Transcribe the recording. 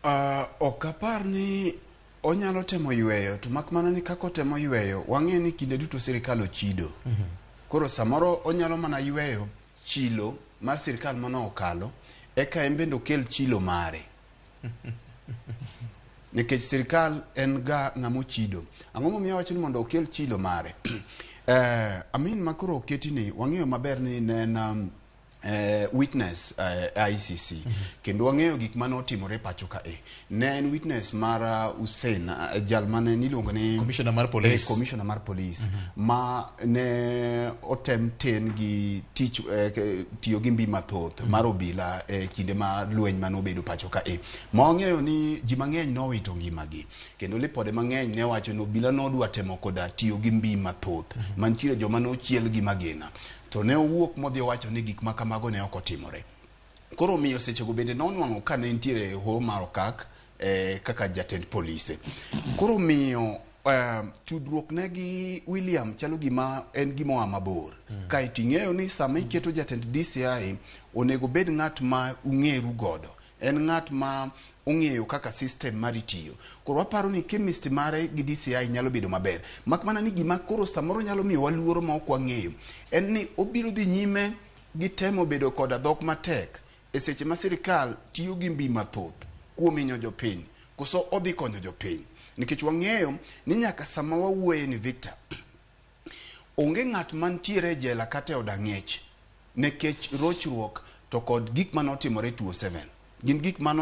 Ok apar ni onyalo temo yweyo to mak mana ni kaka otemo yweyo wang'eyo ni kinde duto sirikal ochido. Koro samoro onyalo mana yweyo chilo mar sirikal mane okalo eka en bende okel chilo mare. Nikech sirikal en ga ng'ama ochido. Ang'o momiyo awacho ni mondo okel chilo mare? Amin ma koro oketi ni wang'eyo maber ni ne en witness ICC kendo wang'eyo gik mane otimore pacho ka e. Ne en witness mar Hussein, jal mane niluongo ni Commissioner mar police. Commissioner mar police ma ne otem ten gi tich tiyo gi mbi mathoth mar obila e kinde ma lweny mane obedo pacho ka e. Ma wang'eyo ni ji mang'eny nowito ngimagi kendo lipode mang'eny ne wacho ni obila nodwa temo koda tiyo gi mbi mathoth mantiere joma nochiel gi magina to ne owuok modhi owacho ni gik ma kamago ne ok otimore. Koro omiyo sechego bende nonwang'o ka ne nitiere e hoho mar Okak kaka jatend polise. Koro omiyo tudruok ne gi William chalo gima en gima oa mabor. Kaeto ing'eyo ni sama iketo jatend DCI onego bed ng'at ma ung'eru godo. En ng'at ma ong'eyo kaka system mari tiyo. Koro waparo ni chemistry mare gi DCI nyalo bedo maber. Mak mana ni gima koro samoro nyalo miyo waluoro ma ok wang'eyo en ni obiro dhi nyime gi temo bedo koda dhok matek e seche ma sirikal tiyo gi mbi mathoth kuom hinyo jopiny koso odhi konyo jopiny. Nikech wang'eyo ni nyaka sama wawuoye ni Victor, onge ng'at mantiere e jela kata e od ang'ech nikech rochruok to kod gik mane otimore 2007. Gin gik mane